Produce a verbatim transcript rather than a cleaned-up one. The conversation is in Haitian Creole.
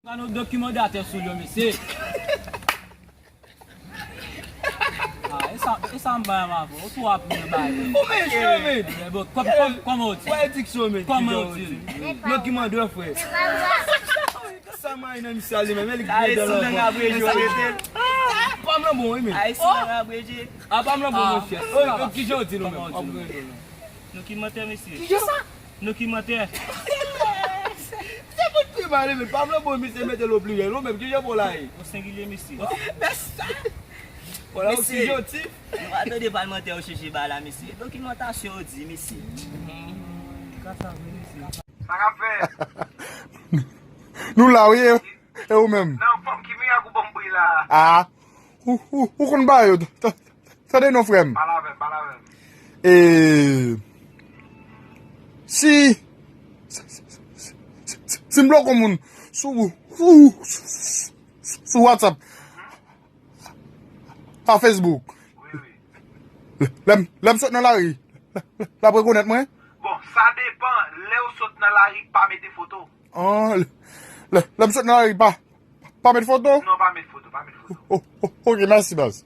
Sa nou dokimandatè sou yo, mesye. Ah, e sa, e sa m bay avè w. Ou tou ap mwen bay. Ou mesye, men. Eh, bon, kòm, kòm, kòman w di? Wè diksyon, men. Kòman w di? Dokimandatè, frè. Sa may nan misye li menm, men li ki mete nan gang abreje w rete. Pam lan bon, wi, men. Ay, si gang abreje. Ah, pam lan bon, monchè. Oh, ki jan w di nou menm? Dokimantè, mesye. Ki jan sa? Dokimantè. Se pou te pale, men pam lan bon, misye mete l o pliryèl. Ou menm, ki jan pou la ye? O sengilye, mesye. Bon, la, ou ki jan w di? Nou pa tande palmantè yo chèche ba la, mesye. Dokimantasyon yo di, mesye. Sa k ap fèt? Nou la, wi, e, e ou menm? Nan fòm ki mirak ou ban m bri la. Ah, ou, ou, ou konn ba yo. T-, t-, tande non, frè m. Pale avè m, pale avè m. E, si, si, si m bloke yon moun sou, sou, sou WhatsApp, pa Facebook. Wi, wi. Lè m, lè m sot nan lari, l ap rekonèt mwen? Bon, sa depan. Lè w sot nan lari, pa mete foto. Ah, lè, lè, lè m sot nan lari, pa, pa met foto? Non, pa met foto, pa met foto. Oh, oh, ok, mèsi, baz.